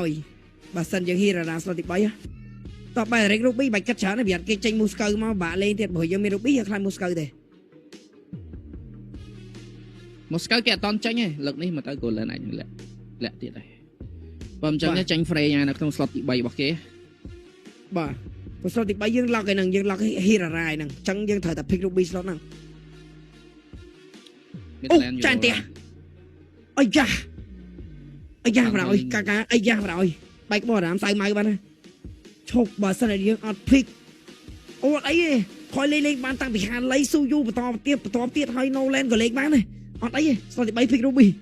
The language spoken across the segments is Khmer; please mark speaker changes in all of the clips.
Speaker 1: ហើយបើសិនយើង Hirara slot ទី3តោះបែររិក Ruby បាច់គិតច្រើនទេវាអត់គេចេញ Moskov មកបាក់លេងទៀតព្រោះយើងមាន Ruby យើងខ្លាច Moskov ទេ។
Speaker 2: Moskov គេអត់តន់ចេញទេលើកនេះមកទៅ Golan អាចនឹងលាក់លាក់ទៀតដែរបើមិនចឹងទេចេញ Freya នៅក្នុង slot ទី3របស់គេ។
Speaker 1: បាទព្រោះ slot ទី3យើង lock ឯហ្នឹងយើង lock Hirara ឯហ្នឹងអញ្ចឹងយើងត្រូវតែ pick Ruby slot ហ្នឹង។ អូ
Speaker 2: Midland
Speaker 1: ចាញ់ផ្ទះ អាយ៉ាអាយ៉ាបរោយកាកាអាយ៉ាបរោយបែកក្បោះអារាមសៅម៉ៅបានណាឈប់បើសិនតែយើងអត់ pick អូអត់អីទេខយលេងលេងបានតាំងពីហាលៃស៊ូយូបន្តទៀតបន្តទៀតហើយ Nolan ក៏លេងបានដែរអត់អីទេ slot ទី3 pick Ruby។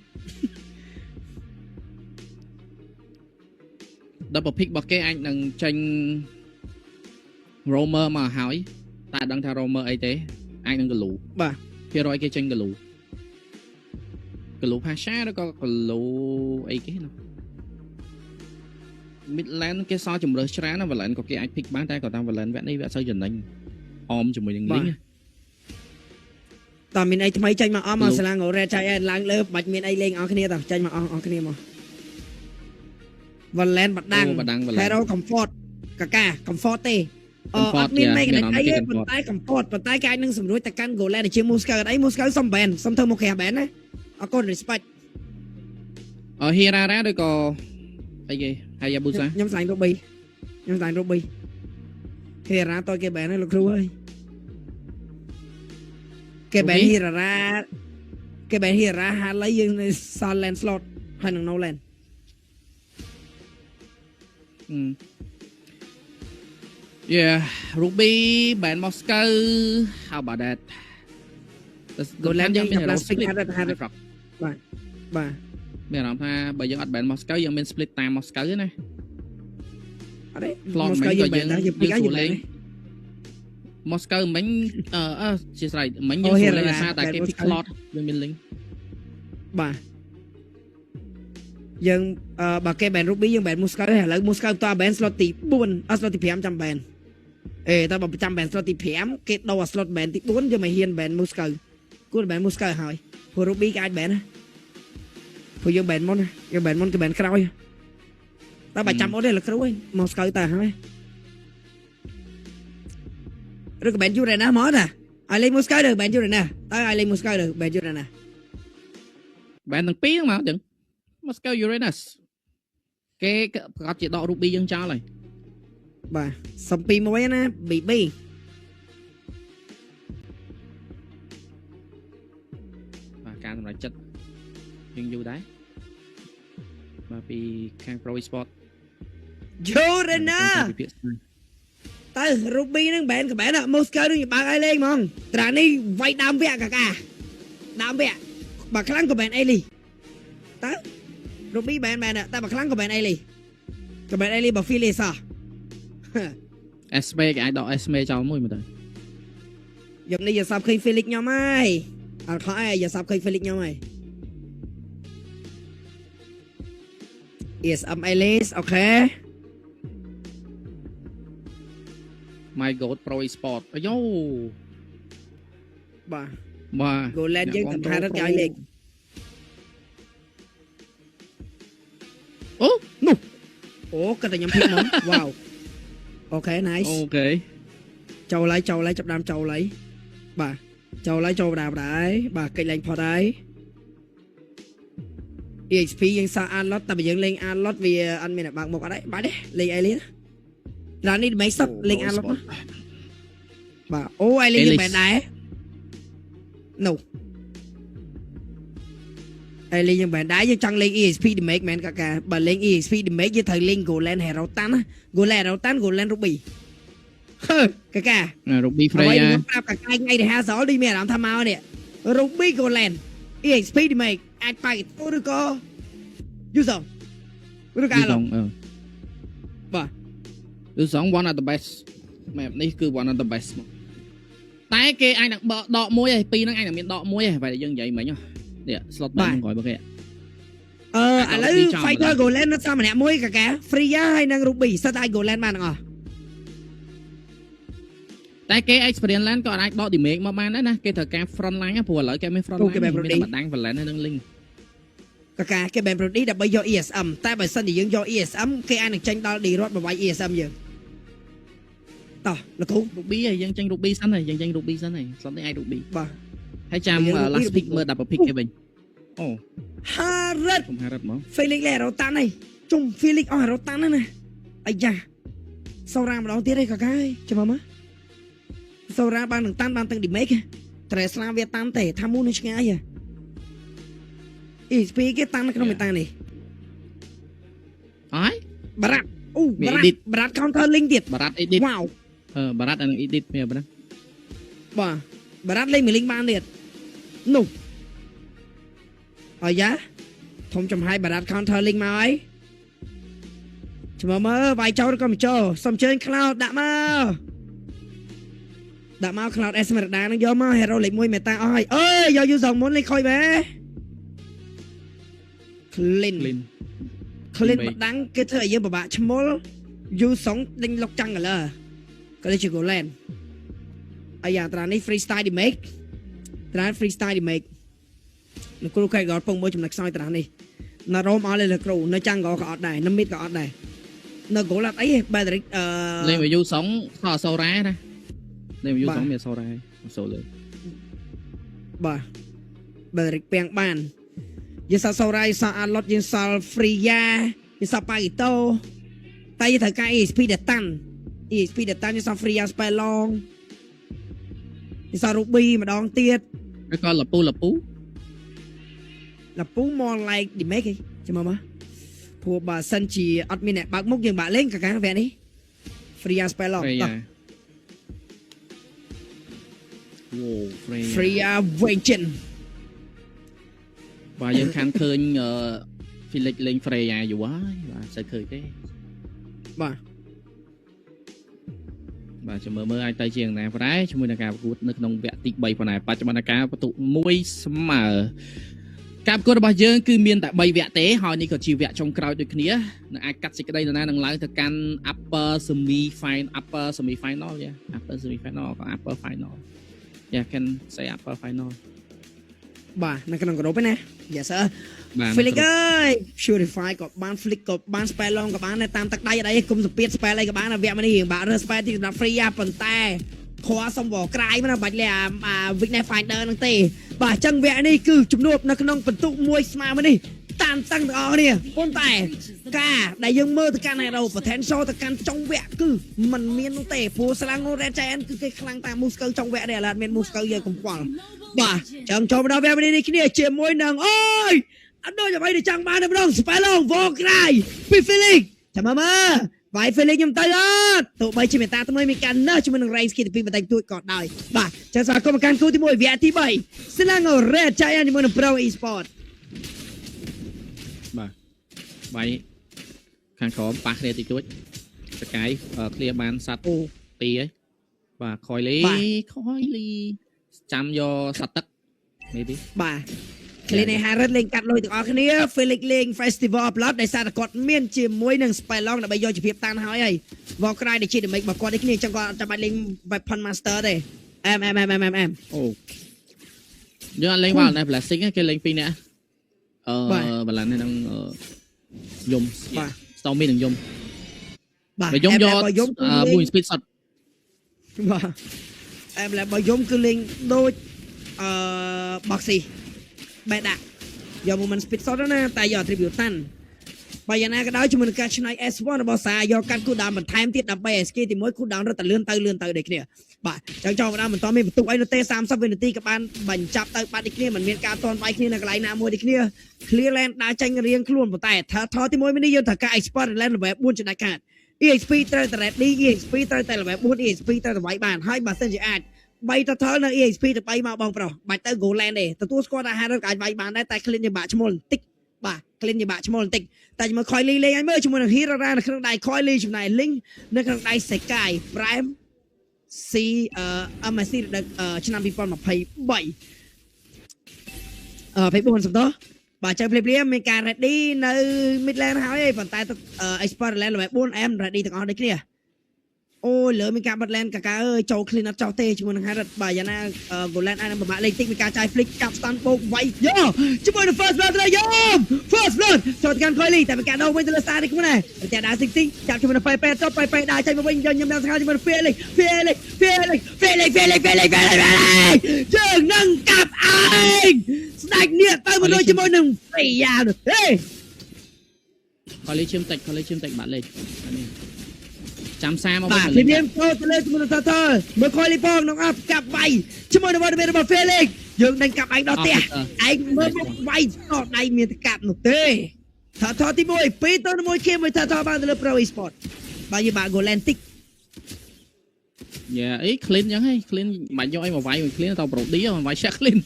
Speaker 2: Double pick របស់គេអាចនឹងចេញ roamer មកហើយតែអត់ដឹងថា roamer អីទេអាចនឹង Gloo។
Speaker 1: បាទ។
Speaker 2: ភាគរយគេចេញ Gloo Gloo Pasha ឬក៏ Gloo អីគេនោះ Midland គេសល់ជំរើសច្រើនណា Valen ក៏គេអាច pick បានតែក៏តាម Valen វគ្គនេះវាអត់សូវចំណេញអមជាមួយនឹង Ling ណា។
Speaker 1: តើមានអីថ្មីចេញមកអស់មកស្លាងរ៉េតចៃអែនឡើងលើបាច់មានអីលេងអស់គ្នាតោះចេញមកអស់អស់គ្នាមក Valen បដាំង
Speaker 2: អូបដាំង Valen។
Speaker 1: Hero Comfort កាកា Comfort ទេអឺ
Speaker 2: Comfort
Speaker 1: អត់មាន
Speaker 2: យ៉ា
Speaker 1: mechanic
Speaker 2: មាន
Speaker 1: អីទេ
Speaker 2: អារម្មណ៍គេ
Speaker 1: ប៉ុន្តែ Comfort ប៉ុន្តែគេអាចនឹងសម្រួចទៅកាន់ Golan ជា Moskov អី Moskov សុំ ban សុំធ្វើមកក្រា ban ណាអរគុណ respect។
Speaker 2: អឺ Hirara ឬក៏អីគេ Hayabusa។
Speaker 1: ខ្ញុំស្លាញ់ Ruby ខ្ញុំស្លាញ់ Ruby Hirara តើគេ ban ហើយលោកគ្រូអើយគេ ban
Speaker 2: Ruby?
Speaker 1: Hirara គេ ban Hirara ហាលីយើងនៅសល់ Lancelot ហើយនឹង Nolan។
Speaker 2: Yeah, Ruby ban Moskov, how about that?
Speaker 1: Golan យើង
Speaker 2: មាន
Speaker 1: ចាំ
Speaker 2: hero
Speaker 1: last pick
Speaker 2: split
Speaker 1: ហាត់ហាត់
Speaker 2: ហាត់
Speaker 1: បាទបាទ។
Speaker 2: មានអារម្មណ៍ថាបើយើងអត់ ban Moskov យើងមាន split តាម Moskov ទេណា។
Speaker 1: អត់ទេ
Speaker 2: Claude
Speaker 1: Moskov
Speaker 2: មិញ
Speaker 1: យើង
Speaker 2: ក៏
Speaker 1: ban ដែរយើង pick
Speaker 2: យើង
Speaker 1: ហើយយើង ban
Speaker 2: ស្រួលលេង
Speaker 1: ដែរ
Speaker 2: Moskov មិញអឺអឺជាស្រ័យមិញ
Speaker 1: អូ
Speaker 2: យើងស្រួលលេង
Speaker 1: Hirara
Speaker 2: ដោយសារតែគេ
Speaker 1: ban
Speaker 2: pick
Speaker 1: Moskov
Speaker 2: Claude យើងមាន link។
Speaker 1: បាទយើងអឺបើគេ ban Ruby យើង ban Moskov ទេឥឡូវ Moskov តើ ban slot ទី4អត់ slot ទី5ចាំ ban អេតើបើចាំ ban slot ទី5គេដូរអា slot ban ទី4យើងមិនហ៊ាន ban Moskov គួរ ban Moskov ហើយព្រោះ Ruby គេអាច ban ណាព្រោះយើង ban មុនណាយើង ban មុនគេ ban ក្រោយតែបើចាំអត់ទេលោកគ្រូអើយ Moskov តើហើយឬក៏ ban Uranus មកតាឲ្យលេង Moskov ទៅ ban Uranus តើឲ្យលេង Moskov ទៅ ban Uranus។
Speaker 2: ban ទាំងពីរហ្នឹងមកចឹង Moskov Uranus គេប្រកាសជាដក Ruby យើងចោលហើយ។
Speaker 1: បាទសំពីមួយណា BB
Speaker 2: បាទការសម្រេចចិត្តយើងយូរដែរបាទពីខាង Pro Esport
Speaker 1: Uranus
Speaker 2: ពិភាក្សា
Speaker 1: ទៅ Ruby ហ្នឹងបែនក៏បែន Moskov នឹងបើកឲ្យលេងហ្មងត្រានេះវាយដើមវគ្គកាកាដើមវគ្គបើខ្លាំងក៏បែនអេលីតើ Ruby បែនបែនតែបើខ្លាំងក៏បែនអេលីក៏បែនអេលីបើ Philly សោះ
Speaker 2: SP គេអាចដក SP ចោលមួយមើលទៅ។
Speaker 1: យប់នេះយកសាប់ឃើញ Felix ខ្ញុំហើយអត់ខកអីយកសាប់ឃើញ Felix ខ្ញុំហើយ ESM Alice OK។
Speaker 2: My God Pro Esport អាយ៉ូ
Speaker 1: បាទ។
Speaker 2: បាទ។
Speaker 1: Golan យើងតំថារត់គេឲ្យលេង
Speaker 2: អូនោះ
Speaker 1: អូគាត់តែខ្ញុំ pick មកវ៉ាវ OK nice។
Speaker 2: OK។
Speaker 1: ចូលហើយចូលហើយចាប់ដើមចូលហើយបាទចូលហើយចូលបដាបដាហើយបាទកិច្ចលេងផុតហើយ EXP យើងសាអានឡុតតែបើយើងលេងអានឡុតវាអត់មានអ្នកបើកមុខអត់ទេបាច់ទេលេងអីលេងណានេះមិនសុតលេងអានឡុតណាបាទអូអីលេងយើងបែនដែរនោះអីលេងយើងបែនដែរយើងចង់លេង EXP damage មែនកាកាបើលេង EXP damage យើងត្រូវលេង Golan Hero តាន់ណា Golan Hero តាន់ Golan Ruby ហឺកាកា
Speaker 2: Ruby
Speaker 1: អ្វី
Speaker 2: Freya
Speaker 1: ដែលខ្ញុំប្រាប់កាកាថ្ងៃ rehearsal ដូចមានអារម្មណ៍ថាមកនេះ Ruby Golan EXP damage អាចប៉ាគីតូឬក៏ User ឬក៏ Alok
Speaker 2: អឺ
Speaker 1: បាទ។
Speaker 2: Yuzong one of the best map នេះគឺ one of the best មកតែគេអាចនឹងបកដកមួយឯងពីរហ្នឹងអាចនឹងមានដកមួយឯងបែរយើងនិយាយមិញនេះ slot បានក្រោយមកគេ
Speaker 1: អឺ
Speaker 2: អាច
Speaker 1: ឥឡូវ
Speaker 2: Ruby ចោល
Speaker 1: Fighter Golan នៅសមម្នាក់មួយកាកា Freya ហើយនិង Ruby សិតតែអាច Golan បានទាំងអស់។
Speaker 2: តែគេ experience land ក៏អាចដក damage មកបានដែរណាគេត្រូវការ front line ព្រោះឥឡូវគេមាន front line មានតែបណ្ដាំង Valen ហើយនិង Ling។
Speaker 1: កកាគេ ban Brody ដើម្បីយក ESM តែបើសិនជាយើងយក ESM គេអាចនឹងចេញដល់ D រត់បវាយ ESM យើងតោះលោកគ្រូ
Speaker 2: Ruby ហើយយើងចេញ Ruby សិនហើយយើងចេញ Ruby សិនហើយស្លុតនេះអាច Ruby
Speaker 1: បាទ
Speaker 2: ហើយចាំ
Speaker 1: យើង Ruby
Speaker 2: last pick
Speaker 1: Ruby
Speaker 2: មើល double pick គេវិញអូ
Speaker 1: ហារិត
Speaker 2: កុំហារិតហ្មង
Speaker 1: Felix លេរ៉ូតាន់ហើយជុំ Felix អស់រ៉ូតាន់ហ្នឹងណាអាយ៉ាសូរ៉ាម្ដងទៀតឯងកាកាអើយចាំមើលមកសូរ៉ាបាននឹងតាន់បានទាំង damage ត្រេស្លាវាតាន់ទេថាមូនឹងឆ្ងាយហ៎ ESP គេតាន់នៅក្នុងមេតានេះ
Speaker 2: អើយ
Speaker 1: បារ៉ាត់អូ
Speaker 2: មាន
Speaker 1: បារ៉ាត់
Speaker 2: edit
Speaker 1: បារ៉ាត់ counter link ទៀត
Speaker 2: បារ៉ាត់ edit
Speaker 1: វ៉ាវ
Speaker 2: អឺបារ៉ាត់អានឹង edit មានប៉ុណ្ណា
Speaker 1: បាទបារ៉ាត់លេងមួយលីងបានទៀតនោះអាយ៉ាធំចំហាយបារ៉ាត់ counter link មកហើយចាំមើលមើលវាយចូលឬក៏មិនចូលសុំជើញ Cloud ដាក់មកដាក់មក Cloud Esmeralda នឹងយកមក Hero លេខ1មេតាអស់ហើយអើយយកយូសងមុនលេខខុយបែ Clean
Speaker 2: clean
Speaker 1: Clean
Speaker 2: បី
Speaker 1: បដាំងគេធ្វើឲ្យយើងពិបាកឈ្មោលយូសងដេញលុកចាំងកលើក៏ដូចជា Golan អាយ៉ាត្រានេះ freestyle damage ត្រា freestyle damage លោកគ្រូខែក៏ពងមួយចំណុចខ្សោយត្រានេះនៅរ៉ូមអត់ទេលោកគ្រូនៅចាំងក៏អត់ដែរនៅមីតក៏អត់ដែរនៅ goal អត់អីទេ battery អឺ
Speaker 2: លេងមកយូសងសអសូរ៉ាណាលេងមកយូ
Speaker 1: បាទ
Speaker 2: សងមានអសូរ៉ាអសូរលើ
Speaker 1: បាទ battery ពាំងបានយើងសល់សូរ៉ាយើងសល់អាឡុតយើងសល់ Freya យើងសល់ប៉ាគីតូតែយើងត្រូវការ EXP ដែលតាន់ EXP ដែលតាន់យើងសល់ Freya Spell Long យើងសល់ Ruby ម្ដងទៀត
Speaker 2: ឬក៏លពូលពូ
Speaker 1: លពូ more like damage ឯងចាំមើលមកព្រោះបើសិនជាអត់មានអ្នកបើកមុខយើងបាក់លេងកាកាវគ្គនេះ Freya Spell Long
Speaker 2: Freya
Speaker 1: តោះ
Speaker 2: វ៉ូ Freya
Speaker 1: Freya Vengeance
Speaker 2: បាទយើងខានឃើញអឺ Felix លេង Freya យូរហើយបាទសូវឃើញទេ
Speaker 1: បាទ
Speaker 2: បាទចាំមើលមើលអាចទៅជាងណាប្រែជាមួយនឹងការប្រកួតនៅក្នុងវគ្គទី3ប៉ុណ្ណេះបច្ចុប្បន្នការបន្ទុក1ស្មើការប្រកួតរបស់យើងគឺមានតែ3វគ្គទេហើយនេះក៏ជាវគ្គចុងក្រោយដូចគ្នានឹងអាចកាត់សេចក្តីនរណានឹងឡើងទៅកាន់ upper semi final upper semi final យ៉ា upper semi final ក៏ upper final យ៉ា can say upper final
Speaker 1: បាទនៅក្នុងក្រុមឯណា Yes sir
Speaker 2: បាទ
Speaker 1: Felix អើយ Purify ក៏បាន Flick ក៏បាន Spell Long ក៏បានដែរតាមទឹកដៃអត់អីគុំសម្ពាធ Spell អីក៏បានដែរវគ្គនេះរៀងបាក់រើស Spell ទីសម្រាប់ Free ប៉ុន្តែខွာសុំវក្រៃមកណាបាច់លេអាអា Weakness Finder ហ្នឹងទេបាទអញ្ចឹងវគ្គនេះគឺជំនួបនៅក្នុងបន្ទុកមួយស្មើមួយនេះតាមតឹងទាំងអស់គ្នាប៉ុន្តែការដែលយើងមើលទៅកាន់ Hero Potential ទៅកាន់ចុងវគ្គគឺมันមាននោះទេព្រោះស្លាង Red Giant គឺគេខ្លាំងតាម Moskov ចុងវគ្គនេះឥឡូវអត់មាន Moskov យើងកុំខ្វល់បាទចឹងចូលមកដល់វគ្គនេះគ្នាជាមួយនឹងអូយ អត់ដូចអ្វីដែលចង់បានទេម្ដង Spellong វក្រៃពី Felix ចាំមើលមើលវាយ Felix ខ្ញុំទៅអត់ទោះបីជាមេតាថ្មីមានការណើជាមួយនឹង Ray Skill ទី2បន្តិចតួចក៏ដោយបាទចឹងស្វាគមន៍មកកាន់គូទី1វគ្គទី3 Selangor Red Giant ជាមួយនឹង Pro Esport
Speaker 2: បាទបាយខាងក្រោមប៉ះគ្នាតិចតួចសកាយឃ្លៀបានសัตว์
Speaker 1: អូ
Speaker 2: ទីហើយបាទខយលី
Speaker 1: បាទ
Speaker 2: ខយលីចាំយកសัตว์ទឹក maybe
Speaker 1: បាទ Clean Harris លេងកាត់លុយទាំងអស់គ្នា Felix លេង Festival of Blood ដោយសារតែគាត់មានជាមួយនឹង Spellong ដើម្បីយកជាភាពតានហើយហើយវក្រៃដែលជា damage របស់គាត់នេះគ្នាចឹងគាត់អត់ចាំបាច់លេង Weapon Master ទេអែមអែមអែមអែមអែម
Speaker 2: អូយើងអត់លេងបាល់ណែ plastic គេលេងពីរនាក់អឺ
Speaker 1: បាទ
Speaker 2: បាឡាននេះនឹងអឺយំ
Speaker 1: បាទ
Speaker 2: Stormy នឹងយំ
Speaker 1: បាទ
Speaker 2: បើយំយក
Speaker 1: បើយំគឺលេង
Speaker 2: មួយ speed shot
Speaker 1: បាទអែមឡាបើយំគឺលេងដូចអឺ boxy បែដាក់យក moment speed shot ណាតែយក attribute តាន់បើយ៉ាងណាក៏ដោយជាមួយនឹងការឆ្នៃ S1 របស់សាយកកាត់គូដាមបន្ថែមទៀតដើម្បីឲ្យ skill ទី1គូដាមរត់តែលឿនទៅលឿនទៅដូចគ្នាបាទចឹងចង់ម្ដងមិនតមានបន្ទុកអីនោះទេ30វិនាទីក៏បានបញ្ចប់ទៅបាត់ដូចគ្នាមិនមានការតន់វាយគ្នានៅកន្លែងណាមួយដូចគ្នា clear lane ដើរចេញរៀងខ្លួនប៉ុន្តែថថទី1នេះយើងត្រូវការ expert lane level 4ចំណែកកាត EXP ត្រូវតែ ready EXP ត្រូវតែ level 4 EXP ត្រូវតែវាយបានហើយបើសិនជាអាច3ទៅថលនៅ EXP ទៅ3មកបងប្រុសបាច់ទៅ goal lane ទេទទួលស្គាល់ថាហារ៉ាត់ក៏អាចវាយបានដែរតែ clean ជាបាក់ឈ្មោះបន្តិចបាទ clean ជាបាក់ឈ្មោះបន្តិចតែជាមួយ Coily លេងឲ្យមើលជាមួយនឹង Hero នៅក្នុងដៃ Coily ចំណែក Link នៅក្នុងដៃ Sekai Prime C MSC រដូវឆ្នាំ2023អឺ24សំទោសបាទចឹងភ្លាមៗមានការ ready នៅ mid lane ហើយឯងប៉ុន្តែទៅ expert lane level 4 M ready ទាំងអស់ដូចគ្នា អូយលើមានការបិទ lane កាកាអើយចូល clean អត់ចោះទេជាមួយនឹង Harith បាទយ៉ាងណា Golan អាចនឹងប្រមាថលេខតិចមានការចាយ flick ចាប់ stun បោកវាយយោជាមួយនឹង first blood ទៅយោ first blood ចូលទៅកាន់ Coily តែមានការដោវិញទៅលើ star នេះខ្លួនដែរតែដើរតិចតិចចាប់ជាមួយនឹង Pepe ចុះ Pepe ដើរចេញមកវិញយកញ៉ាំដល់ស្កាជាមួយនឹង Felix Felix Felix Felix Felix Felix Felix Felix យើងនឹងកាប់ឯងស្ដេចនេះទៅមកដូចជាមួយនឹង Freya នោះហេ
Speaker 2: ខលីឈាមតិចខលីឈាមតិចបាត់លេខអានេះចាំសាមក
Speaker 1: បាទ
Speaker 2: វិញ
Speaker 1: ព្រាមចូលទៅលើជាមួយនឹង Turtle មើល Coily ផងក្នុងអបកាប់វាយជាមួយនឹងវត្តមានរបស់ Felix យើងដេញកាប់ឯងដល់ផ្ទះឯងមើលមុខវាយតដៃមានតែកាប់នោះទេថថទី1 2ទៅ1ខៀមួយថថបានទៅលើ Pro Esport បាទយើងបាក់ Golan តិច
Speaker 2: យ៉ាអី clean ចឹងហី clean មិនយកអីមកវាយមួយ clean តប្រូឌីមកវាយឆាក់ clean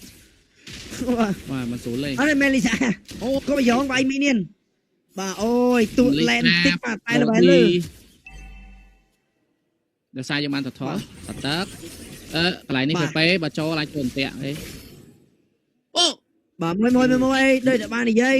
Speaker 2: បាទមិនស្រួលទេ
Speaker 1: អត់មែនលីសា
Speaker 2: អូ
Speaker 1: ក៏យ៉ងវាយមីនៀនបាទអូយទូលែនតិចបាទតែល្បែលើ
Speaker 2: ដោយសារយើងបានតថតតឹកអឺកន្លែងនេះពេបើចូលអាចចូលអន្ទាក់អីអូ
Speaker 1: បាទមួយមួយមួយដូចតែបាននិយាយ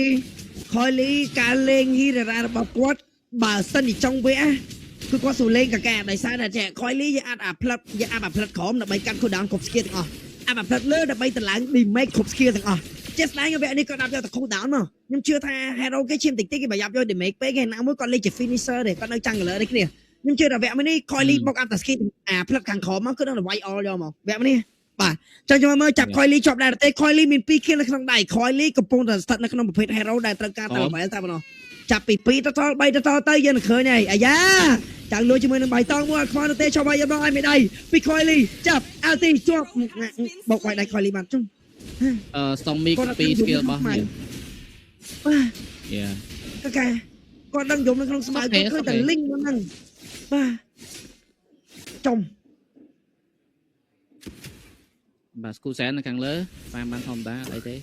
Speaker 1: ខយលីការលេងហ៊ីរ៉ារបស់គាត់បើសិនជាចង់វគ្គគឺគាត់ស៊ូលេងកាកាដោយសារតែចេះខយលីយើងអាចអាផ្លិតយើងអាប់អាផ្លិតក្រោមដើម្បីកាត់ cooldown គ្រប់ skill ទាំងអស់អាប់អាផ្លិតលើដើម្បីតម្លើង damage គ្រប់ skill ទាំងអស់ចេះស្ដែងវគ្គនេះគាត់ដាប់យកតែ cooldown មកខ្ញុំជឿថា hero គេឈាមតិចតិចគេប្រយ៉ាប់យក damage ពេកគេណាមួយគាត់លេងជា finisher ទេគាត់នៅ jungler នេះគ្នាខ្ញុំជឿថាវគ្គនេះខយលីបុកអាប់តា skill អាផ្លិតខាងក្រោមមកគឺនឹងវាយ all យកមកវគ្គនេះបាទ ចាំចាំមើលចាប់ខយលីជាប់ដែរទេខយលីមាន2 kill នៅក្នុងដៃខយលីកំពុងតែស្ថិតនៅក្នុងប្រភេទ hero ដែលត្រូវការតែ level តែប៉ុណ្ណោះចាប់ពី2ទៅដល់3ទៅដល់ទៅយើងនឹងឃើញហើយអាយ៉ាចាំលួចជាមួយនឹងបៃតងមួយអត់ខ្វល់នោះទេឈប់ហើយយកមកឲ្យមេដៃពីខយលីចាប់អាល់ទីជាប់បុកវាយដៃខយលីបានជុំ
Speaker 2: អឺ Stormy ពី skill របស់នេះ
Speaker 1: បាទ
Speaker 2: យ៉ា
Speaker 1: កាកាគាត់ដឹងយំនៅក្នុងស្មៅគាត់ឃើញតែលីងហ្នឹងបាទចំ
Speaker 2: បាទស្គូសែននៅខាងលើតាមបានធម្មតាអីទេ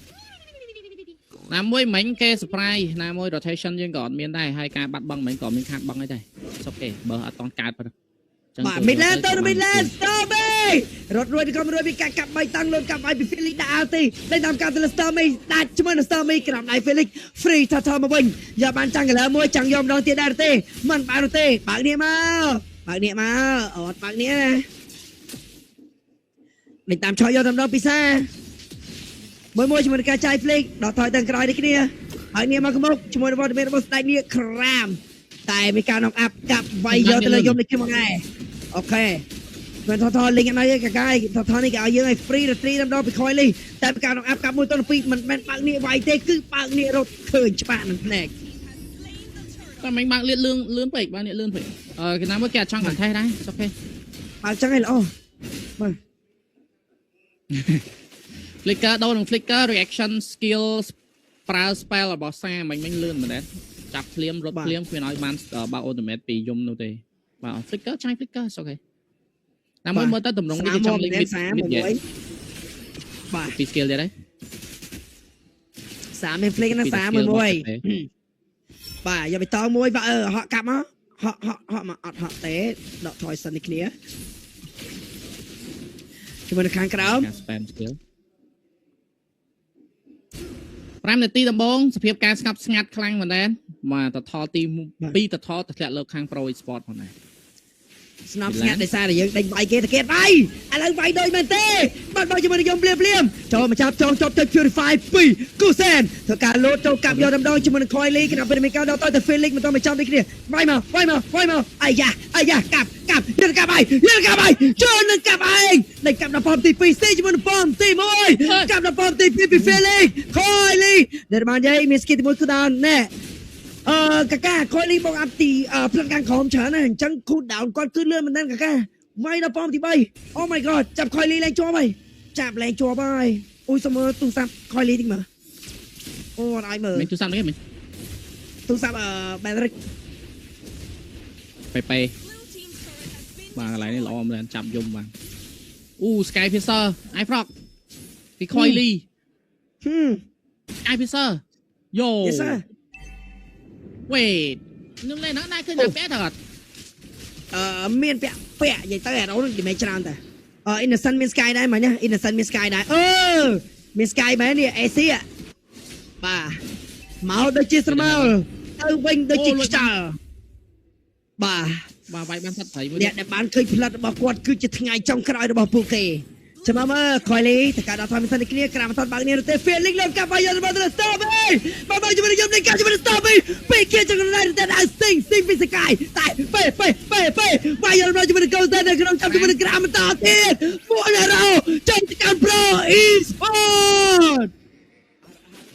Speaker 2: ណាមួយមិញគេ surprise ណាមួយ rotation យើងក៏អត់មានដែរហើយការបាត់បង់មិញក៏មានខាតបង់អីដែរសុកគេបើអត់តន់កើតប៉ុណ្ណឹង
Speaker 1: បាទ Midland ទៅ Midland Stormy រត់រួចក៏មិនរួចពីការកាប់បីតាំងលូនកាប់ឲ្យពី Felix ដាក់អាល់ទីដេញតាមកាប់ទៅលើ Stormy ដាច់ជាមួយនឹង Stormy ក្រោមដៃ Felix free ថថមកវិញយកបានចាំងកលើមួយចាំងយកម្ដងទៀតដែរទេមិនបានទេបើកនេះមកបើកនេះមកអត់បើកនេះណាដេញតាមឆយយកតែម្ដងពិសាមួយមួយជាមួយនឹងការចាយ Felix ដល់ថយទាំងក្រោយនេះគ្នាហើយនេះមកមុខជាមួយនឹងវត្តមានរបស់ស្ដេចនេះក្រាមតែមានការនំអាប់កាប់វាយយកទៅលើយំនេះគ្នាមកដែរអូខេ មិនថថលេងអត់ទេកាកាយថថនេះគេឲ្យយើងឲ្យ free រត្រីដល់ពីខយលីតែការនំអាប់កាប់មួយទៅពីរមិនមែនបើកនេះវាយទេគឺបើកនេះរត់ឃើញច្បាស់នឹងភ្នែក
Speaker 2: តែមិញបើកលៀតលឿនលឿនពេកបើនេះលឿនពេកអឺគេណាមួយគេអត់ចង់កន្ថេះដែរសុកគេ
Speaker 1: បើកចឹងឯងល្អបាទ
Speaker 2: Flicker ដូរនឹង Flicker reaction skill ប្រើ spell របស់សាមិញមិញលឿនមែនទេចាប់ភ្លាមរត់ភ្លាមគ្មានឲ្យបានបើក automate ពីយំនោះទេបាទ Flicker ចាយ Flicker សុកគេណាមួយមើលទៅតម្រងនេះគេចង់លេង mid
Speaker 1: សា
Speaker 2: mid
Speaker 1: មួយបាទ
Speaker 2: ពី skill ទៀតហើយ
Speaker 1: សាមាន flick ណាសាមួយមួយបាទយកไปតមួយបាទអឺហក់កាប់មកហក់ហក់ហក់មកអត់ហក់ទេដកថយសិននេះគ្នាជាមួយនៅខាងក្រោម
Speaker 2: ការ spam skill 5នាទីដំបូងសភាពការស្ងប់ស្ងាត់ខ្លាំងមែនតើបាទតថទី2តថទៅធ្លាក់លើខាង Pro Esport ផងដែរ
Speaker 1: ស្នប់ស្ងាត់ដោយសារតែយើងដេញវាយគេតគេវាយឥឡូវវាយដូចមែនទេបាត់បោះជាមួយនឹងយំភ្លាមភ្លាមចូលមកចាប់ចងជាប់ចុច Purify 2គូសែនធ្វើការលោតចូលកាប់យកតែម្ដងជាមួយនឹង Coily គណៈពេលមានការដល់ទៅ Felix មិនតមកចំដូចគ្នាវាយមកវាយមកវាយមកអាយ៉ាអាយ៉ាកាប់កាប់យកកាប់ហើយយកកាប់ហើយចូលនឹងកាប់ឯងដេញកាប់ដល់ប៉មទី2ស៊ីជាមួយនឹងប៉មទី1កាប់ដល់ប៉មទី2ពី Felix Coily ដែលបានយាយមាន skill ទី1គឺដល់ណែអឺកាកាខយលីមកអាប់ទីផ្លិតខាងក្រោមច្រើនណាស់អញ្ចឹង cool down គាត់គឺលឿនមែនទែនកាកាវាយដល់ប៉មទី3 Oh my god ចាប់ខយលីឡើងជាប់ហើយចាប់ឡើងជាប់ហើយអូយសុំមើលទូរស័ព្ទខយលីតិចមើលអូអត់ឲ្យមើល
Speaker 2: មិនទូរស័ព្ទនេះមិន
Speaker 1: ទូរស័ព្ទអឺ Bandrick
Speaker 2: ប៉េប៉េបាទកន្លែងនេះល្អមែនចាប់យំបាទអូ Sky Piercer iFrog ពី Coily
Speaker 1: ហឹម
Speaker 2: Sky Piercer យោ
Speaker 1: Yes sir
Speaker 2: Wait នឹងលេងហ្នឹងដែរឃើញតែពាក់តើអត់
Speaker 1: អឺមានពាក់ពាក់និយាយទៅអារ៉ូនឹងមិនច្រើនតែអឺ Innocent មាន Sky ដែរមិញណា Innocent មាន Sky ដែរអឺមាន Sky មែននេះ AC បាទមកដូចជាស្រមោលទៅវិញដូចជាខ្យល់បាទ
Speaker 2: បាទវាយបានសិតត្រីមួយ
Speaker 1: អ្នកដែលបានឃើញផ្លិតរបស់គាត់គឺជាថ្ងៃចុងក្រោយរបស់ពួកគេចាំមើលខយលីតកាដល់ថយមិនសិននេះគ្នាក្រាមអត់បើកនេះទេ feeling លើកាប់វាយយករបស់ទៅ stop អេបើបើជាមួយខ្ញុំនេះកាប់ជាមួយ stop អេពេលគេចង់ណែតែដល់ស៊ីងស៊ីងពីសកាយតែពេពេពេពេវាយយករបស់ជាមួយកូនតែនៅក្នុងចាប់ជាមួយក្រាមបន្តទៀតពួកណារ៉ូចេញទៅកាន់ Pro Esport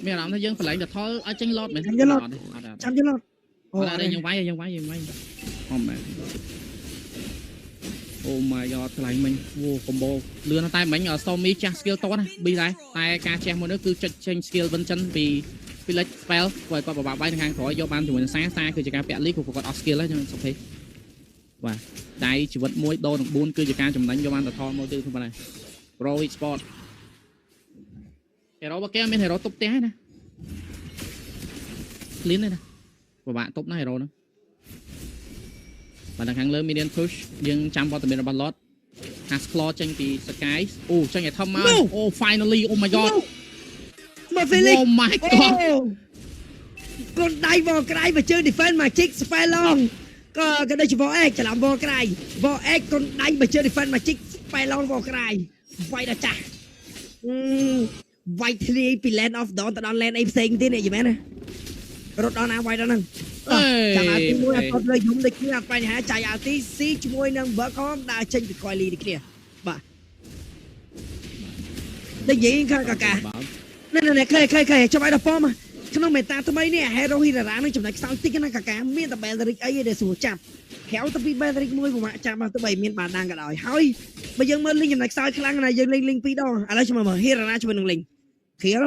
Speaker 2: មានអារម្មណ៍ថាយើងប្រឡែងតថលឲ្យចេញឡតមែន
Speaker 1: ចាំយល់
Speaker 2: អត់ទេអត់
Speaker 1: ចាំយល់អូ
Speaker 2: អត់អត់យើងវាយយើងវាយយើងវាយអូមែនអូ my god ថ្លៃមិញវ៉ូ combo លឿនតែមិញ Stormy ចាស់ skill តណាប៊ីដែរតែការជះមួយនោះគឺចុចចេញ skill Vincent ពី Felix spell គាត់គាត់បបាក់វាយនៅខាងក្រោយយកបានជាមួយនឹងសាសាគឺជាការពាក់លីគាត់គាត់អស់ skill ហើយខ្ញុំសុខទេបាទដៃជីវិតមួយដូរនឹង4គឺជាការចំណេញយកបានតថលមកទៀតខ្ញុំបាទ Pro Esport hero របស់គេមាន hero តុបផ្ទះណា clean ទេណាពិបាកតុបណា hero ហ្នឹងបាទនៅខាងលើ minion push យើងចាំវត្តមានរបស់ Lord Has Claw ចេញពី Sky អូចេញឲ្យធំមកអូ finally oh my god
Speaker 1: មក feeling
Speaker 2: oh my god
Speaker 1: កូនដៃវក្រៃមកជើង defend magic spell long ក៏ក៏ដូចជាវអេច្រឡំវក្រៃវអេកូនដៃមកជើង defend magic spell long វក្រៃវាយដល់ចាស់វាយធ្លាយពី land of dawn ទៅដល់ land អីផ្សេងទៀតនេះយីមែនណារត់ដល់ណាវាយដល់ហ្នឹងចាំអាទីមួយអត់លើយំដូចគ្នាអត់បញ្ហាចាយអាទីស៊ីជាមួយនឹង Bercom ដើរចេញពី Coily ដូចគ្នាបាទនិយាយខាងកាកា នេះនេះឃើញឃើញឃើញចាំឲ្យដល់ប៉មក្នុងមេតាថ្មីនេះ Hero Hirara នឹងចំណុចខ្សោយតិចណាកាកាមានតែ Belerick អីដែលស្រួលចាប់ក្រៅទៅពី Belerick មួយពិបាកចាប់មកទៅបីមានបាដាងក៏ដោយហើយបើយើងមើលលេងចំណុចខ្សោយខ្លាំងណាស់យើងលេងលេងពីរដងឥឡូវចាំមើល Hirara ជាមួយនឹងលេង Kill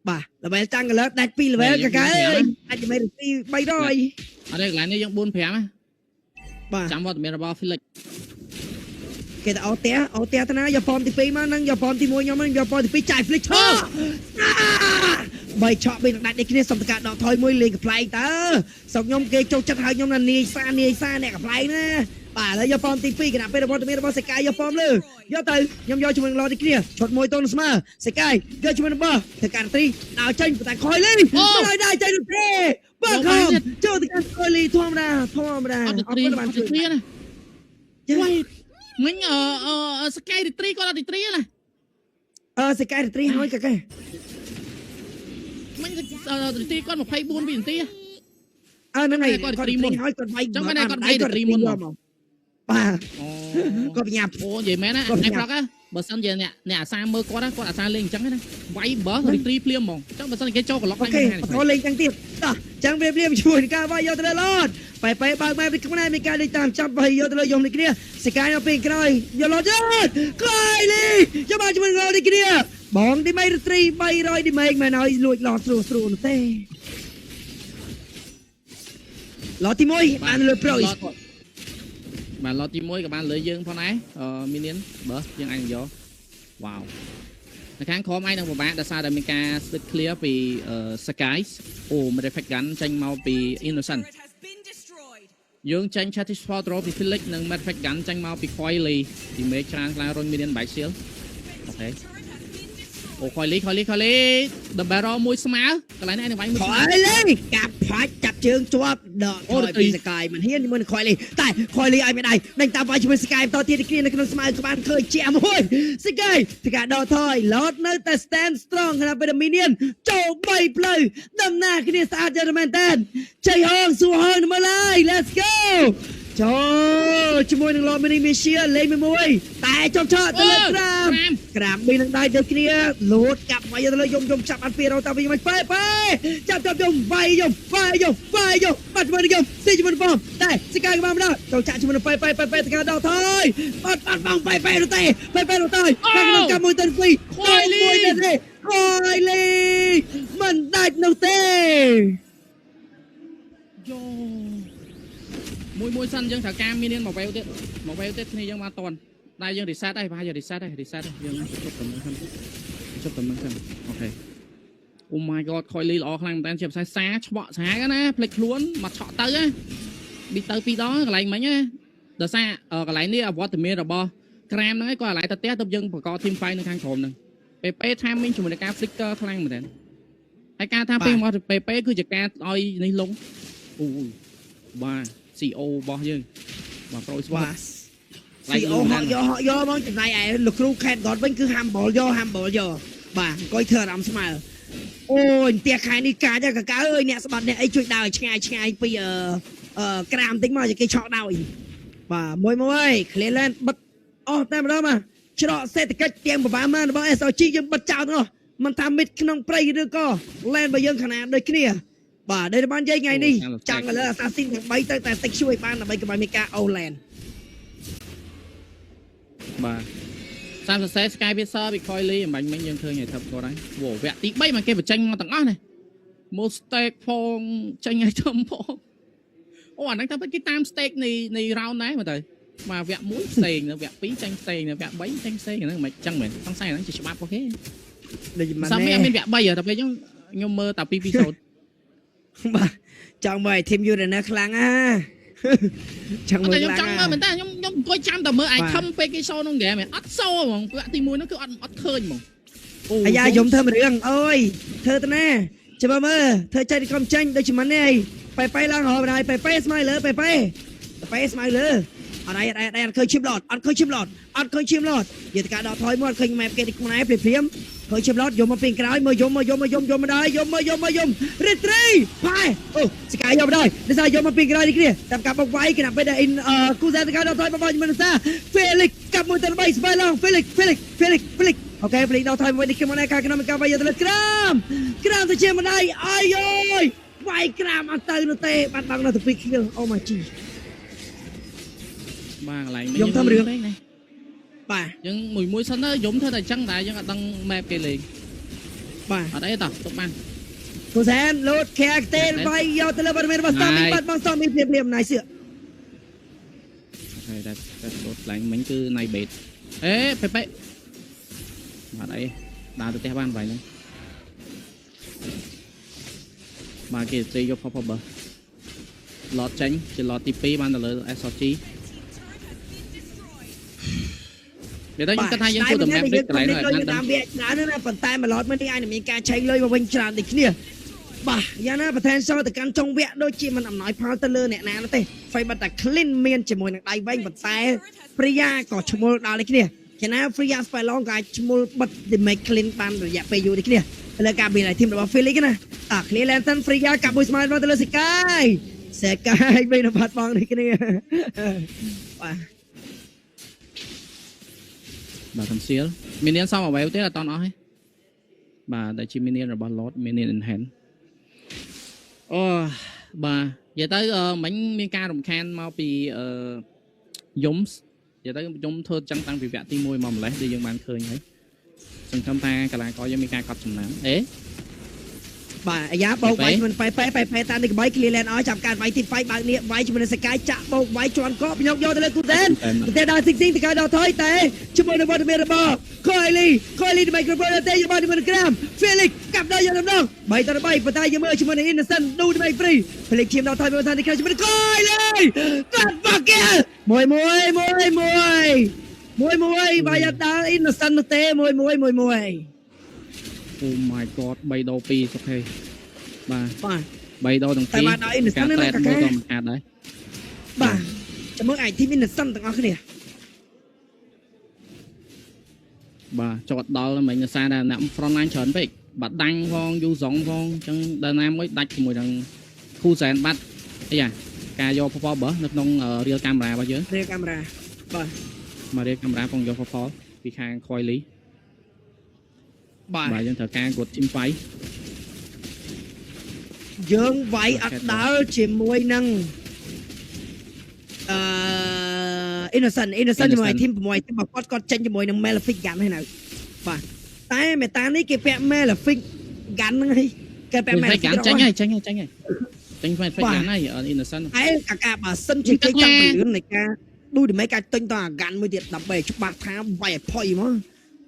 Speaker 1: បាទ level តាំង level ដាច់2 level កាកាអើយអាចមិន2 300
Speaker 2: អត់ទេកន្លែងនេះយើង4 5ណា
Speaker 1: បាទ
Speaker 2: ចាំវត្តមានរបស់ Felix
Speaker 1: គេទៅអូផ្ទះអូផ្ទះទៅណាយកប៉មទី2មកនឹងយកប៉មទី1ខ្ញុំនឹងយកប៉មទី2ចាយ Flick ឆក់បីឆក់បីនឹងដាច់នេះគ្នាសុំតកាដកថយមួយលេងកំ pl ែងតើសុកខ្ញុំគេចូលចិត្តហើយខ្ញុំណានាយសានាយសាអ្នកកំ pl ែងណាបាទឥឡូវយកប៉មទី2គណៈពេលរបស់មានរបស់សេកាយយកប៉មលើយកទៅខ្ញុំយកជាមួយនឹងឡទីគ្នាឈុតមួយតូនស្មើសេកាយយកជាមួយនឹងបើធ្វើការត្រីដើរចេញតែខយលេងមិនឲ្យដើរចេញទេបើខំចូលទៅកាន់ខយលីធម្មតាធម្មតា
Speaker 2: អត់
Speaker 1: អត់
Speaker 2: ត្រី
Speaker 1: បាន
Speaker 2: អត់ត្រីណាមិញអឺសកៃត្រីគាត់អត់ត្រីណា
Speaker 1: អឺសេកាយត្រីហើយកាកា
Speaker 2: មិញត្រីគាត់24វិនាទី
Speaker 1: អើហ្នឹងហើយ
Speaker 2: គាត់
Speaker 1: គាត់
Speaker 2: ត្រីមុន
Speaker 1: ហើយគាត់វាយ
Speaker 2: ចឹងមែនហើយគាត់វាយត្រីមុន
Speaker 1: មកបាទ
Speaker 2: អូ
Speaker 1: គាត់បញ្ញាប់
Speaker 2: អូនិយាយមែនណា
Speaker 1: គាត់
Speaker 2: ឯប្រុកណាបើសិនជាអ្នកអ្នកអាសាមើលគាត់ណាគាត់អាសាលេងអញ្ចឹងណាវាយបើរីត្រីភ្លាមហ្មងអញ្ចឹងបើសិនជាគេចូលក្លុក
Speaker 1: អូខេបន្តលេងទាំងទៀតតោះចឹងព្រាមព្រាមជួយនឹងការវាយយកទៅលើឡតបែបែបើកម៉ែពីខ្លួនឯងមានការលេងតាមចាប់វាយយកទៅលើយំនេះគ្នាសកាយនៅពេលក្រោយយកឡតយកក្លាយលីយកមកជាមួយនឹងឡតនេះគ្នាបងទី3រី300ទីមេមិនឲ្យលួចឡតស្រួលស្រួលនោះទេឡតទី1បានលើ Pro
Speaker 2: បាទឡតទី1ក៏បានលើយើងផងដែរអឺមីនៀនបើយើងអាចយកវ៉ាវនៅខាងក្រោមឯងនឹងពិបាកដោយសារតែមានការ split clear ពី Skies អូ Modified Gun ចេញមកពី Innocent យើងចេញ Chattis Patrol ពី Felix និង Modified Gun ចេញមកពី Coily ទីមេច្រើនខ្លាំងរុញ Minion Bike Shield អូខេអូ Coily Coily Coily The Barrel មួយស្មើកន្លែងនេះឯងនឹងវាយមួយ
Speaker 1: ខ
Speaker 2: ស្មើ
Speaker 1: យលីកាប់ផាច់ចាប់ជើងជាប់ដក
Speaker 2: អូ
Speaker 1: ថយពីសកាយមិនហ៊ានជាមួយនឹងខយលីតែខយលីឲ្យមិនដៃដេញតាមវាយជាមួយសកាយបន្តទៀតគ្នានៅក្នុងស្មៅក្បានឃើញជាមួយសកាយសកាយដកថយឡតនៅតែ stand strong ខណៈពេលមីនៀនចូល3ផ្លូវដំណើរគ្នាស្អាតយ៉ាងមែនតើជ័យហងសួរហងមើលហើយ let's go ចូលជាមួយនឹងឡតមីនីមីសៀលេងមួយតែចុះឆក់ទៅលើក្រាម ក្រាមប៊ីនឹងដៃទៅគ្នាលូតកាប់វាយទៅលើយំយំចាប់អត់ពីរោតាវិញមិនប៉េប៉េចាប់ចាប់យំវាយយំវាយយំវាយយំបាត់ជាមួយនឹងយំស៊ីជាមួយនឹងបងតែសិកាក្បាលម្ដងចូលចាក់ជាមួយនឹងប៉េប៉េប៉េប៉េតកាដល់ថយបាត់បាត់បងប៉េប៉េទៅទេប៉េប៉េទៅទេខាងក្នុងកាប់មួយទៅពីរ
Speaker 2: ខយលី
Speaker 1: មួយទៅទេខយលីមិនដាច់នោះទេ
Speaker 2: យោមួយមួយសិនយើងត្រូវការមីនៀនមកវេវទៀតមកវេវទៀតគ្នាយើងមកតន់តែយើង reset ហើយប្រហែលជា reset ហើយ reset ហើយយើងជប់តែមើលសិនជប់តែមើលសិនអូខេ Oh my god ខយលីល្អខ្លាំងមែនតើជាពិសេសសាឆ្បក់សាកណាភ្លេចខ្លួនមកឆក់ទៅណាប៊ីទៅពីរដងកន្លែងមិញណាដោយសារកន្លែងនេះអវត្តមានរបស់ក្រាមហ្នឹងឯងគាត់កន្លែងទៅផ្ទះទៅយើងបង្ក team fight នៅខាងក្រោមហ្នឹងពេលពេលថាមិញជាមួយនឹងការ flicker ខ្លាំងមែនតើហើយការថាពេលមកពេលពេលគឺជាការឲ្យនេះលងអូយបាទ CO របស់យើង បាទ Pro Sport
Speaker 1: បាទ CO ហក់យកហក់យកហ្មងចំណែកឯលោកគ្រូខេតគាត់វិញគឺ humble យក humble យកបាទអង្គុយធ្វើអារម្មណ៍ស្មើអូយផ្ទះខែនេះកាចកកើអើយអ្នកស្បាត់អ្នកអីជួយដើរឆ្ងាយឆ្ងាយពីអឺអឺក្រាមតិចមកឲ្យគេឆក់ដោយបាទមួយមួយ clear lane បិទអស់តែម្ដងបាទច្រកសេដ្ឋកិច្ចទាំងប្រមាណរបស់ SOG យើងបិទចោលទាំងអស់មិនថាមិត្តក្នុងព្រៃឬក៏ lane របស់យើងខណៈដូចគ្នាបាទដែលបាននិយាយថ្ងៃនេះចាំងលើ Assassin ទាំង3ទៅតែតិចជួយបានដើម្បីកុំឲ្យមានការអូ lane
Speaker 2: បាទ30សរសេរ Sky Piercer ពី Coily អំបញ្ញមិញយើងឃើញឲ្យថឹបគាត់ហើយវ៉ូវគ្គទី3មកគេបញ្ចេញមកទាំងអស់នេះមក stake ផងចេញឲ្យធំផងអូអាហ្នឹងតាមពិតគេតាម stake នៃ round ដែរមើលទៅបាទវគ្គ1ផ្សេងវគ្គ2ចេញផ្សេងវគ្គ3ចេញផ្សេងហ្នឹងមិនចឹងមែនសង្ស័យហ្នឹងជាច្បាប់របស់គេ
Speaker 1: ដូចមិន
Speaker 2: សាមីអត់មានវគ្គ3ហ៎តែពេលខ្ញុំមើលតែ2 2 0
Speaker 1: បាទចង់មើលឲ្យ team Uranus ខ្លាំងណាចង់មើ
Speaker 2: តែ
Speaker 1: ល
Speaker 2: ខ្ញុំចង់មើលមែនតើខ្ញុំខ្ញុំអង្គុយចាំតែមើល item ពេលគេ show ក្នុង game អត់ show ហ្មងវគ្គទី1ហ្នឹងគឺអត់អត់ឃើញហ្មងអូ
Speaker 1: អាយ៉ាយំធ្វើមួយរឿងអូយធ្វើទៅណាចាំមើលធ្វើចេញកុំចេញដូចជាមិននេះប៉ែប៉ែឡើងរហបណ្ដោយប៉ែប៉ែស្មៅលើប៉ែប៉ែប៉ែស្មៅលើអត់អីអត់អីអត់ឃើញឈីមឡតអត់ឃើញឈីមឡតអត់ឃើញឈីមឡតយន្តការដកថយមកអត់ឃើញម៉ែបគេទីខ្មែរភ្លាមភ្លាមឃើញឈីមឡតយកមកពីក្រោយមើលយំមើលយំមើលយំយំមកដល់យំមើលយំមើលយំរីត្រីផែអូសកាយយកមកដល់ដោយសារយកមកពីក្រោយនេះគ្នាតាមការបុកវាយគណៈពេលដែលគូសាតការដកថយមកមិនសាហ្វេលិកកាប់មួយទៅ3ស្បែកឡងហ្វេលិកហ្វេលិកហ្វេលិកហ្វេលិកអូខេហ្វេលិកដកថយមួយនេះខ្ញុំមកការក្នុងការវាយយកទៅលើក្រាមក្រាមទៅជាម្ដាយអាយយវាយក្រាមអត់ទៅនោះទេបាត់បង់នៅទៅពីខៀលអូម៉ាជី
Speaker 2: បាទកន្លែង
Speaker 1: យំធ្វើរឿង
Speaker 2: ណា
Speaker 1: បាទ
Speaker 2: យើងមួយមួយសិនទៅយំធ្វើតែអញ្ចឹងតែយើងអត់ដឹង map គេលេង
Speaker 1: បាទ
Speaker 2: អត់អីតោះទុកបាន
Speaker 1: គូសែនលូតខែកទេវាយយកទៅលើបាត់មានរបស់ស្មីបាត់បង់ស្មីភ្លាមភ្លាមណៃសៀ
Speaker 2: ហើយតែតែលោតកន្លែងមិញគឺណៃបេតអេប៉េប៉េអត់អីដើរទៅផ្ទះបានវាយហ្នឹងបាទគេត្រីយកផផបើឡតចេញជាឡតទី2បានទៅលើ SRG និយាយទៅខ្ញុំគិតថាយើងគួរតែ map ដូចកន្លែងហ្នឹងឲ្យបានដឹង
Speaker 1: តាមវាច្រើនណាប៉ុន្តែមួយឡតមួយនេះអាចនឹងមានការឆែកលុយមកវិញច្រើនដូចគ្នាបាទយ៉ាងណា potential ទៅកាន់ចុងវគ្គដូចជាមិនអំណោយផលទៅលើអ្នកណានោះទេហ្វៃបាត់តែ clean មានជាមួយនឹងដៃវែងប៉ុន្តែ Priya ក៏ឈ្មោលដល់ដូចគ្នាចំណា Priya Spylong ក៏អាចឈ្មោលបិទ damage clean បានរយៈពេលយូរដូចគ្នាទៅលើការមាន team របស់ Felix ណាអា clear lantern Priya កាប់មួយស្មើទៅលើសេកាយសេកាយបីនៅបាត់បង់ដូចគ្នាបាទ
Speaker 2: បាទកំសៀលមីនៀនសំអ្វីទេអត់តន់អស់ទេបាទដែលជាមីនៀនរបស់ Lord មីនៀន Enhance អូបាទនិយាយទៅអឺមិញមានការរំខានមកពីអឺយំនិយាយទៅយំធ្វើចឹងតាំងពីវគ្គទី1មកម្លេះដូចយើងបានឃើញហើយសង្ឃឹមថាកីឡាករយើងមានការកត់ចំណាំអេ
Speaker 1: បាទអាយ៉ាបោកវាយជាមួយប៉ែប៉ែប៉ែប៉ែតាមនេះក្បី clear lane ឲ្យចាប់ការវាយទីហ្វៃបើកនេះវាយជាមួយនឹងសកាយចាក់បោកវាយជន់កកញោកយកទៅលើគូតែនតែដល់ស៊ីងស៊ីងតកាដល់ថយតែជាមួយនឹងវត្តមានរបស់ខូអេលីខូអេលីដើម្បីគ្រប់គ្រងទេយកបានជាមួយនឹងក្រាម Felix កាប់ដល់យកដំណង3ទៅ3ប៉ុន្តែយើងមើលជាមួយនឹង Innocent ឌូដើម្បី free Felix ឈាមដល់ថយមកថានេះជាមួយនឹងខូអេលីកាត់បាក់គេមួយមួយមួយមួយមួយមួយវាយដល់ Innocent នោះទេមួយមួយមួយមួយ
Speaker 2: អូ my god 3ដោ2សុខេបាទ
Speaker 1: បាទ
Speaker 2: 3ដោទាំង
Speaker 1: តែ
Speaker 2: ពីរ
Speaker 1: បានដល់ Innocent
Speaker 2: ការ
Speaker 1: ណា
Speaker 2: ត្រេតមួយ
Speaker 1: កាកា
Speaker 2: ក៏មិនខាតដែរ
Speaker 1: បាទចាំមើលអាយធីម Innocent ទាំងអស់គ្នា
Speaker 2: បាទចតដល់មិញដោយសារតែអ្នក front line ច្រើនពេកបាទដាញ់ផងយូសុងផងអញ្ចឹងដល់ណាមួយដាច់ជាមួយនឹងគូសែនបាត់អីយ៉ាការយកផផបើនៅក្នុងរៀលកាមេរ៉ារបស់យើង
Speaker 1: រៀលកាមេរ៉ាបាទ
Speaker 2: មករៀលកាមេរ៉ាផងយកផផពីខាង Coily
Speaker 1: បាទ
Speaker 2: បាទយើងត្រូវការគាត់ team fight
Speaker 1: យើងវាយអត់ដល់ជាមួយនឹងអឺ Innocent Innocent ជាមួយធីម6ធីមរបស់គាត់គាត់ចេញជាមួយនឹង Malefic Gun ហើយនៅបាទតែមេតានេះគេពាក់ Malefic Gun ហ្នឹងហើយគេពាក់
Speaker 2: Malefic
Speaker 1: Malefic
Speaker 2: Gun ចេញហើយចេញហើយចេញហើយចេញ Malefic Gun ហើយ Innocent
Speaker 1: ឯកាកាបើសិនជាគេចង់ពន្លឿននៃការឌូដមេការទិញតអា Gun មួយទៀតដើម្បីឲ្យច្បាស់ថាវាយឲ្យផុយហ្មង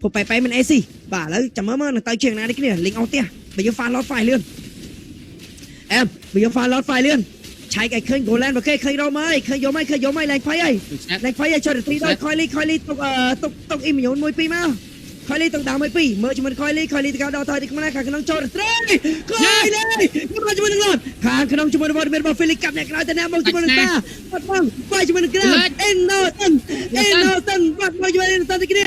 Speaker 1: ព្រោះប៉ែប៉ែមិន AC បាទឥឡូវចាំមើលមើលនឹងទៅជាងណានេះគ្នាលីងអស់ផ្ទះបើយើង file lot file លឿន អែមវាយក file lot file លឿនឆែកឲ្យឃើញ Golan បើគេឃើញរមហើយឃើញយកមកឃើញយកមកឡើងផៃហើយ
Speaker 2: ដូចស្អាត
Speaker 1: ឡើងផៃហើយចុះទៅទីដល់ខយលីខយលីទុកអឺទុកទុក immune មួយពីរមក ខយលីទាំងដើមឲ្យពីរមើលជាមួយខយលីខយលីទៅដល់ថយទីក្នុងខាងក្នុងចូលត្រេខយលីមកជាមួយនឹងលត់ខាងក្នុងជាមួយនឹងវត្តមានរបស់ Felix កាប់អ្នកក្រោយទៅណាមកជាមួយនឹងតាបាត់បងបាយជាមួយនឹងក្រាម Innocent Innocent បាត់មកជាមួយ Innocent ទីគ្នា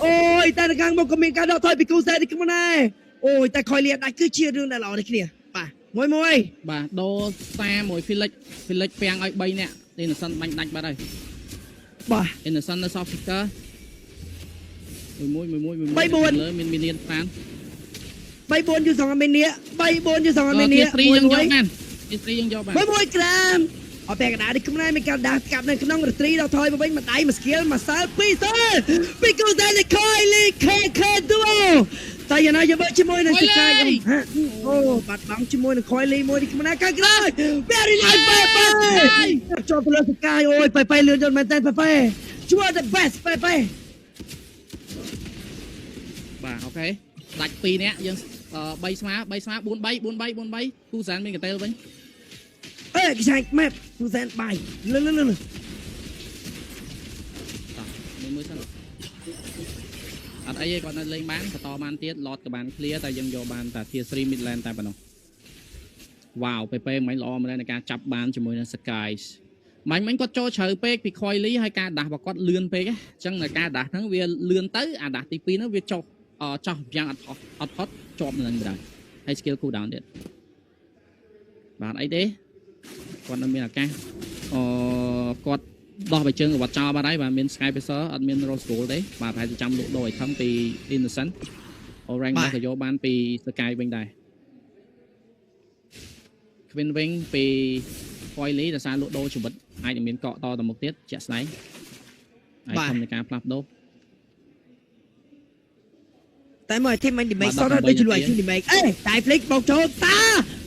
Speaker 1: អូយតែខាងមុខក៏មានការដកថយពីគូសែទីក្នុងដែរអូយតែខយលីដាច់គឺជារឿងដែលល្អនេះគ្នាបាទមួយមួយ
Speaker 2: បាទដូរសាមួយ Felix Felix ពាំងឲ្យ3នាក់ Innocent បាញ់ដាច់បាត់ហើយ
Speaker 1: បាទ
Speaker 2: Innocent នៅ soft flicker មួយមួយមួយមួយលើមានមីលៀនប្រាន
Speaker 1: 3 4យូសងអមេនី3 4យូសងអមេនី
Speaker 2: ទី3យើងយកបានទី3យើងយកបាន
Speaker 1: មួយមួយក្រាមអត់ពេលកណ្ដាលនេះខ្មែរមានការដាស់កាប់នៅក្នុងរត្រីដល់ថយមកវិញមួយដៃមួយស្គៀលមួយសាល់ពីរសាល់ពីគូសែនខយលីខេខេឌូតែយ៉ាងណាយើងមើលជាមួយនឹងសិកាយអូបាត់បង់ជាមួយនឹងខយលីមួយនេះខ្មែរខាងក្រោយ Very nice បែបែជាប់ទៅលើសិកាយអូយបែបែលឿនយន្តមែនតើបែបែជួ the best បែបែ
Speaker 2: បាទអូខេដាច់2នាក់យើង3ស្មើ3ស្មើ4 3 4 3 4 3គូសានមានកតេលវិញ
Speaker 1: អេគេឆាញ់ម៉ែបគូសែនបាយលឿនលឿនលឿន
Speaker 2: តោះមួយមួយសិនអត់អីទេគាត់នៅលេងបានបន្តបានទៀត lot ក៏បាន clear តែយើងយកបានតែ tier 3 mid lane តែប៉ុណ្ណោះវ៉ាវពេពេមិញល្អមែនទេในការចាប់បានជាមួយនឹង Skies មិញមិញគាត់ចូលជ្រៅពេកពី Coily ហើយការដាស់របស់គាត់លឿនពេកអញ្ចឹងនៅការដាស់ហ្នឹងវាលឿនទៅអាដាស់ទី2ហ្នឹងវាចុះចោះយ៉ាងអត់ផុតអត់ផុតជាប់នៅនឹងបណ្ដោយហើយ skill cool down ទៀតបាទអីទេគាត់នៅមានឱកាសអឺគាត់ដោះបៃជើងរបស់ចោលបាត់ហើយបាទមាន Sky Pacer អត់មាន Rose Gold ទេបាទប្រហែលជាចាំលក់ដូរ item ពី Innocent Orange ក៏យកបានពី Sky វិញដែរ Queen វិញពី Coily ដោយសារលក់ដូរជីវិតអាចនឹងមានកកតទៅមុខទៀតជាក់ស្ដែងអាចធំនៃការផ្លាស់ប្ដូរ
Speaker 1: តែមើលធីមមិនឌីមេកសតដូចជាលួយធីមឌីមេកអេតែហ្លិកបោកចូលតា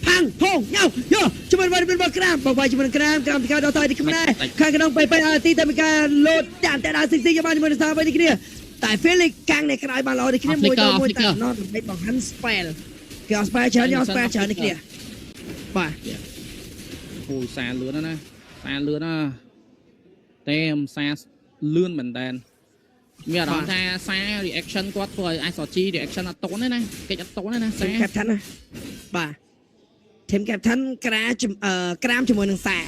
Speaker 1: ផាំងផងញ៉ៅយោជាមួយនឹងបក្រាមបោកវាយជាមួយនឹងក្រាមក្រាមទីកៅដល់តៃទីខ្មែរខាងក្នុងបែបែអទីតែមានការលោតចាក់តែដល់ស៊ីស៊ីយកបានជាមួយនឹងសាវិញនេះគ្នាតែ Felix កាំងในក្រោយបានល្អនេះគ្នាមួយដល់មួយតែណោះដើម្បីបង្ហាញ spell គេអត់ spell ច្រើនយក spell ច្រើននេះគ្នាបាទ
Speaker 2: អូយសារលឿនណាស់ណាសារលឿនណាស់តែមសារលឿនមែនតើមានអារម្មណ៍ថាសារ reaction គាត់ធ្វើឲ្យ SRG reaction អត់តន់ទេណាកិច្ចអត់តន់ទេណាសារ
Speaker 1: team captain ណាបាទ team captain ក្រាក្រាមជាមួយនឹងសា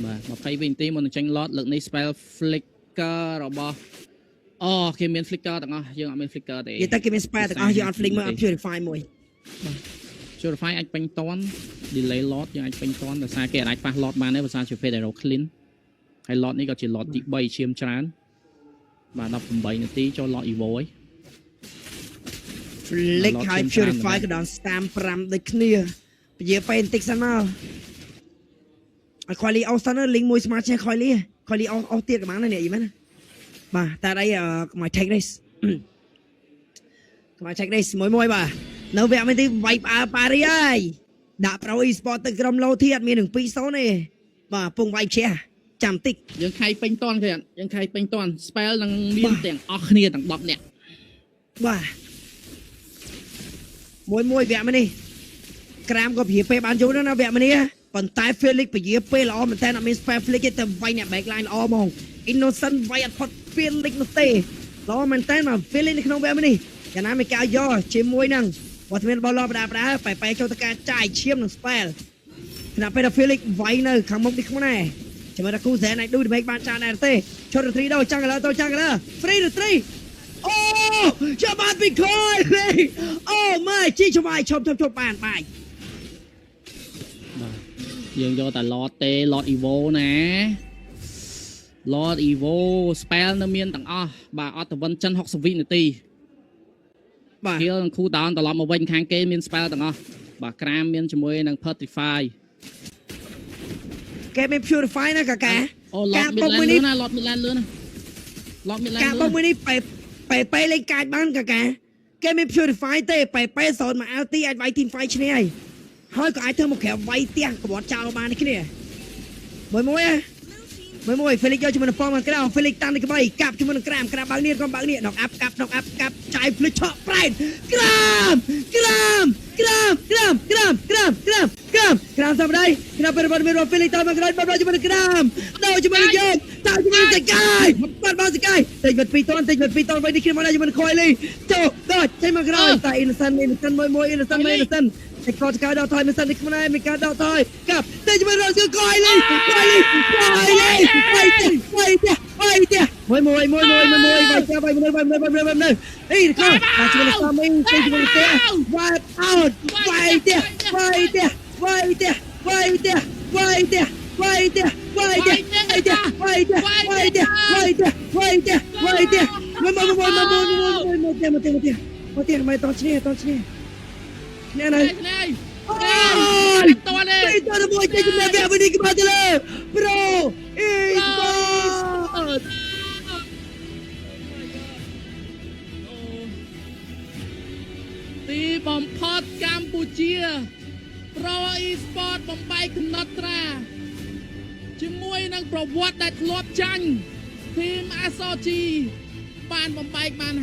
Speaker 2: បាទ20វិនាទីមុននឹងចេញ lot លើកនេះ spell flicker របស់អូគេមាន flicker ទាំងអស់យើងអត់មាន flicker ទេ
Speaker 1: និយាយទៅគេមាន spell ទាំងអស់យើងអត់ flick មើលអត់ purify មួយ
Speaker 2: Purify អាចពេញតន់ delay lot យើងអាចពេញតន់ដោយសារគេអាចប៉ះ lot បានទេដោយសារជា Federo clean ហើយ lot នេះក៏ជា lot ទី3ឈាមច្រើនបាទ18នាទីចូល lot evo ហើយ
Speaker 1: flick ហើយ purify ក៏ដល់35ដូចគ្នាពជាពេលបន្តិចសិនមកឲ្យ Quali អស់សិនលីងមួយស្មាចេះ Quali Quali អស់អស់ទៀតក៏បានដែរនេះយីមែនណាបាទតែអីកុំឲ្យ take this កុំឲ្យ take this មួយមួយបាទនៅវគ្គនេះទីវាយផ្អើប៉ារីហើយដាក់ Pro Esport ទៅក្រុមឡូធីអត់មាននឹង2-0ទេបាទពងវាយជះចាំតិច
Speaker 2: យើងខៃពេញតន់គេយើងខៃពេញតន់ spell នឹងមានទាំងអស់គ្នាទាំង10នាក់
Speaker 1: បាទមួយមួយវគ្គនេះក្រាមក៏ពជាពេលបានយូរដែរណាវគ្គនេះប៉ុន្តែ Felix ពជាពេលល្អមែនតើអត់មាន spell Felix ទេតែវាយអ្នក backline ល្អហ្មង Innocent វាយអត់ផុត Felix នោះទេល្អមែនតើមក Felix នៅក្នុងវគ្គនេះកាលណាមានការយកជាមួយនឹងវត្តមានរបស់លបដាបដាបែបែចូលទៅការចាយឈាមនឹង spell ខណៈពេលដែល Felix វាយនៅខាងមុខនេះខ្លួនដែរជាមួយដល់គូសែនអាចឌូ damage បានច្រើនដែរទេឈុតរីដល់ចាំងកលើទៅចាំងកលើ free រីអូចាប់បានពីខយអូម៉ែជីឆ្វាយឈប់ឈប់ឈប់បានបាយ
Speaker 2: បាទយើងយកតែ lot ទេ lot evo ណា lot evo spell នៅមានទាំងអស់បាទអត់ទៅវិនចិន60វិនាទី
Speaker 1: បាទ
Speaker 2: heal និង cool down ត្រឡប់មកវិញខាងគេមាន spell ទាំងអស់បាទក្រាមមានជាមួយនឹង Petrify
Speaker 1: គេមាន purify ណាកាកា
Speaker 2: អូ lot
Speaker 1: ការ
Speaker 2: mid lane
Speaker 1: បុកមួយនេះ
Speaker 2: លឿនណា lot mid lane លឿនណា lot mid lane
Speaker 1: ការ
Speaker 2: លឿន
Speaker 1: បុកមួយនេះបែបែបែលេងកាចបានកាកាគេមាន purify ទេបែបែសោនមក LT អាចវាយ team fight ឈ្នះហើយហើយក៏អាចធ្វើមកក្រៅវាយផ្ទះក្បត់ចោលបាននេះគ្នាមួយមួយណាមួយមួយ Felix យកជាមួយនឹងប៉មក្រៅ Felix តាំងនេះក្បីកាប់ជាមួយនឹងក្រាមក្រាមបើកនេះក៏បើកនេះដកអាប់កាប់ដកអាប់កាប់ចាយ Felix ឆក់ប្រែតក្រាមក្រាមក្រាមក្រាមក្រាមក្រាមក្រាម ក្រាមក្រាមសំដីក្រាមពេលរបស់មានហ្វីលីតមកក្រោយបាត់ជាមួយក្រាមដល់ជាមួយយើងតើជាមួយសកាយបាត់បាសកាយតិចវិត2តនតិចវិត2តនវិញនេះគ្នាមកដែរជាមួយខយលីចូលដល់ចេញមកក្រោយតែអ៊ីនសិនអ៊ីនសិនមួយមួយអ៊ីនសិនមួយអ៊ីនសិនតែក៏ចកដល់ថយមិនសិននេះខ្លួនឯងមានការដល់ថយកាប់តែជាមួយរកគឺកយលីកយលីកយលីវាយទេវាយទេវាយទេមួយមួយមួយមួយមួយមួយវាយទេវាយមួយវាយមួយវាយមួយវាយមួយអីខបាទជាមួយសាមីទៅជាមួយទេវាយអោតវាយទេវាយទេវាយទេវាយទេវាយទេវាយទេវាយទេវាយទេវាយទេវាយទេវាយទេវាយទេវាយទេមួយមួយមួយមួយមួយមួយមួយមួយមួយមួយទៀតមកតឈ្នះតឈ្នះឈ្នះណា
Speaker 2: ឆ្នេះ
Speaker 1: អូយ
Speaker 2: តទេ
Speaker 1: ពីតមួយចេញជំនះវគ្គនេះក្បាលទៅលើ Pro Esport
Speaker 2: ទីបំផុតកម្ពុជា Pro Esport បំបែកកំណត់ត្រា ជាមួយនឹងប្រវត្តិដែលធ្លាប់ចាញ់ Team SRG បានបំបែកបាន។